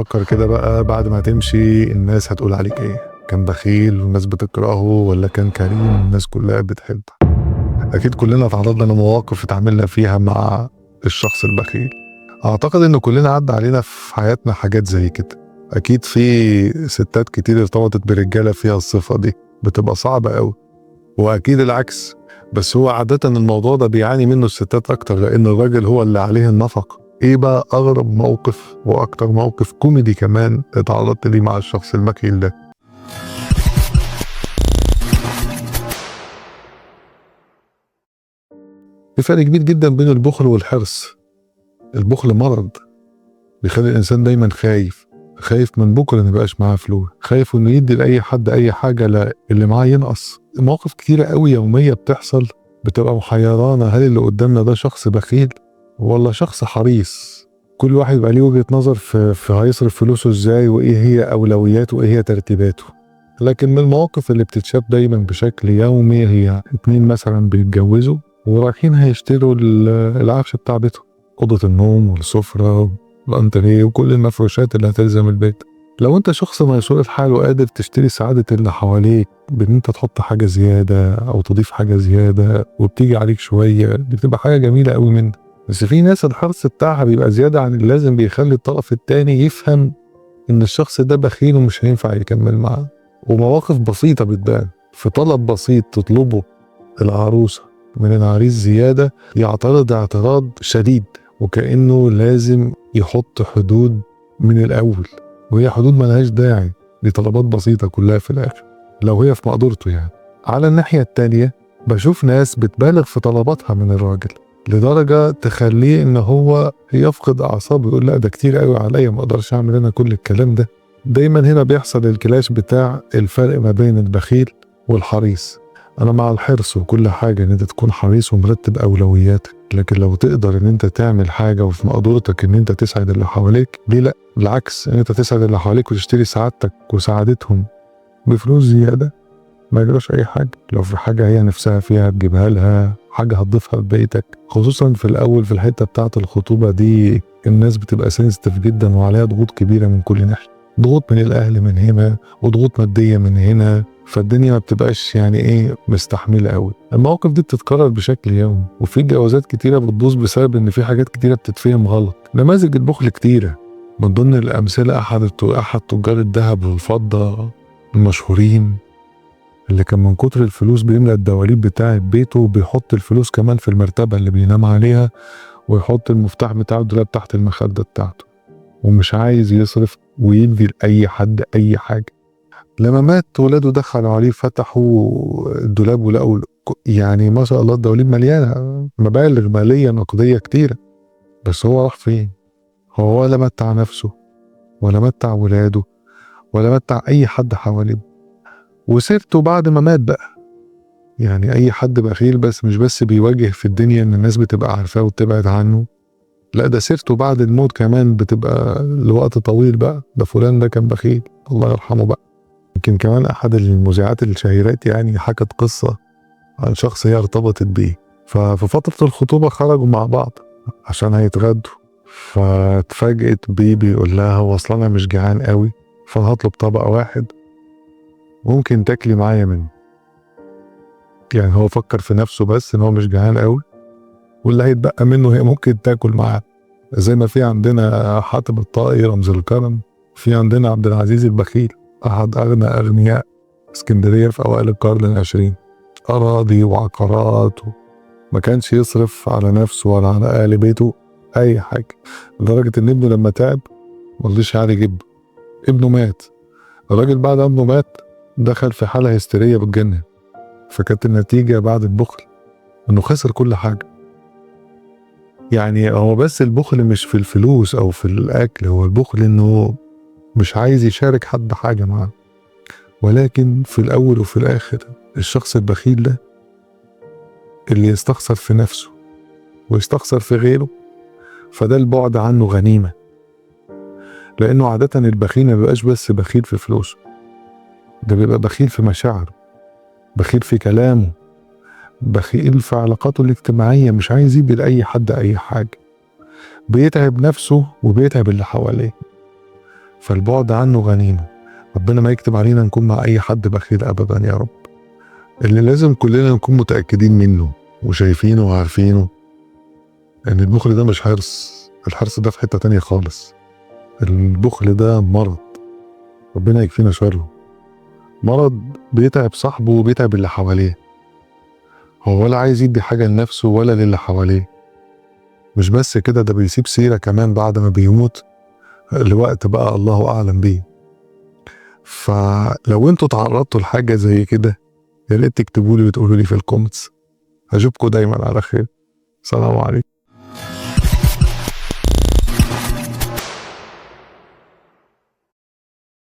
فكر كده بقى، بعد ما تمشي الناس هتقول عليك ايه؟ كان بخيل والناس بتكرهه، ولا كان كريم والناس كلها بتحبه؟ اكيد كلنا تعرضنا لمواقف اتعاملنا فيها مع الشخص البخيل. اعتقد ان كلنا عدى علينا في حياتنا حاجات زي كده. اكيد في ستات كتير ارتبطت برجاله فيها الصفة دي، بتبقى صعبة قوي، واكيد العكس. بس هو عادة الموضوع ده بيعاني منه الستات اكتر، لان الراجل هو اللي عليه النفقة. ايه بقى اغرب موقف واكتر موقف كوميدي كمان اتعرضت ليه مع الشخص البخيل ده؟ في فرق كبير جدا بين البخل والحرص. البخل مرض بيخلي الانسان دايما خايف، خايف من بكره ما يبقاش معاه فلوس، خايف انه يدي لاي حد اي حاجة، لا اللي معاه ينقص. مواقف كتيرة قوي يومية بتحصل بتبقى محيرانا، هل اللي قدامنا ده شخص بخيل ولا شخص حريص؟ كل واحد بقى ليه وجهه نظر في هيصرف فلوسه ازاي، وايه هي اولوياته، وايه هي ترتيباته. لكن من المواقف اللي بتتشاف دايما بشكل يومي هي اتنين مثلا بيتجوزوا ورايحين هيشتروا العفش بتاع بيتهم، اوضة النوم والسفره والانتريه وكل المفروشات اللي هتلزم البيت. لو انت شخص ميسور الحال وقادر تشتري سعادة اللي حواليك بان انت تحط حاجة زيادة او تضيف حاجة زيادة وبتيجي عليك شوية، دي بتبقى حاجة جميلة قوي منك. بس في ناس الحرص بتاعها بيبقى زيادة عن اللازم، بيخلي الطرف التاني يفهم ان الشخص ده بخيل ومش هينفع يكمل معاه. ومواقف بسيطة بتبان في طلب بسيط تطلبه العروسة من العريس زيادة، يعترض اعتراض شديد، وكأنه لازم يحط حدود من الأول، وهي حدود ملهاش داعي، دي طلبات بسيطة كلها في الآخر لو هي في مقدورته يعني. على الناحية التانية بشوف ناس بتبالغ في طلباتها من الراجل لدرجة تخليه إن هو يفقد أعصابه، يقول لا ده كتير قوي عليا، ما أقدرش أعمل أنا كل الكلام ده. دايما هنا بيحصل الكلاش بتاع الفرق ما بين البخيل والحريص. أنا مع الحرص وكل حاجة، إن أنت تكون حريص ومرتب أولوياتك، لكن لو تقدر إن أنت تعمل حاجة وفي مقدورتك إن أنت تسعد اللي حواليك، ليه لأ؟ بالعكس، إن أنت تسعد اللي حواليك وتشتري سعادتك وسعادتهم بفلوس زيادة، ما يجراش أي حاجة. لو في حاجة هي نفسها فيها تجيبها لها، حاجة هتضيفها في بيتك. خصوصا في الأول في الحتة بتاعة الخطوبة دي الناس بتبقى سنسيتيف جدا وعليها ضغوط كبيرة من كل ناحية، ضغوط من الأهل من هنا وضغوط مادية من هنا، فالدنيا ما بتبقاش يعني ايه مستحمله قوي. المواقف دي بتتكرر بشكل يومي، وفي جوازات كتيرة بتبوظ بسبب ان في حاجات كتيرة بتتفهم غلط. نماذج البخل كتيرة، من ضمن الامثلة احد تجار الذهب والفضة المشهورين اللي كان من كتر الفلوس بيملى الدواليب بتاعه بيته، وبيحط الفلوس كمان في المرتبة اللي بينام عليها، ويحط المفتاح بتاعه الدولاب تحت المخدة بتاعته، ومش عايز يصرف ويدي لاي حد اي حاجة. لما مات ولاده دخلوا عليه فتحوا الدولاب ولقوا يعني ما شاء الله الدواليب مليانة مبالغ ماليه نقدية كتيرة، بس هو راح فين؟ هو ولا متع نفسه ولا متع ولاده ولا متع اي حد حواليه. وسيرته بعد ما مات بقى، يعني اي حد بخيل بس مش بس بيواجه في الدنيا ان الناس بتبقى عارفاه وتبعد عنه، لا ده سيرته بعد الموت كمان بتبقى لوقت طويل بقى، ده فلان ده كان بخيل الله يرحمه بقى. يمكن كمان أحد المذيعات الشهيرات يعني حكت قصة عن شخص هي ارتبطت بيه، ففي فترة الخطوبة خرجوا مع بعض عشان هيتغدوا، فاتفاجئت بيه بيقول لها هو أصل أنا مش جعان قوي، فأنا هطلب طبق واحد ممكن تاكلي معايا منه. يعني هو فكر في نفسه بس إن هو مش جعان قوي، واللي هيتبقى منه هي ممكن تاكل معاه. زي ما في عندنا حاتم الطائي رمز الكرم، في عندنا عبد العزيز البخيل أحد أغنى أغنياء اسكندرية في أوائل القرن العشرين، أراضي وعقارات، ما كانش يصرف على نفسه ولا على أهل بيته أي حاجة، لدرجة إن ابنه لما تعب مرضيش يعالج ابنه، ابنه مات. الراجل بعد ابنه مات دخل في حالة هستيرية بالجنة، فكانت النتيجة بعد البخل إنه خسر كل حاجة. يعني هو بس البخل مش في الفلوس أو في الأكل، هو البخل إنه مش عايز يشارك حد حاجة معاه. ولكن في الأول وفي الآخر الشخص البخيل ده اللي يستخسر في نفسه ويستخسر في غيره، فده البعد عنه غنيمة. لأنه عادة البخيل ما بيبقاش بس بخيل في فلوسه، ده بيبقى بخيل في مشاعره، بخيل في كلامه، بخيل في علاقاته الاجتماعية، مش عايز يدي لأي حد أي حاجة، بيتعب نفسه وبيتعب اللي حواليه. فالبعد عنه غنيمة. ربنا ما يكتب علينا نكون مع أي حد بخيل أبدا يا رب. اللي لازم كلنا نكون متأكدين منه وشايفينه وعارفينه إن البخل ده مش حرص، الحرص ده في حتة تانية خالص. البخل ده مرض، ربنا يكفينا شره. مرض بيتعب صاحبه وبيتعب اللي حواليه. هو ولا عايز يدي حاجة لنفسه ولا للي حواليه. مش بس كده، ده بيسيب سيرة كمان بعد ما بيموت لوقت بقى الله أعلم بيه. فلو انتوا تعرضتوا لحاجة زي كده يا ريت تكتبوا لي وتقولوا لي في ال comments. أشوفكم دايما على خير. سلام عليكم.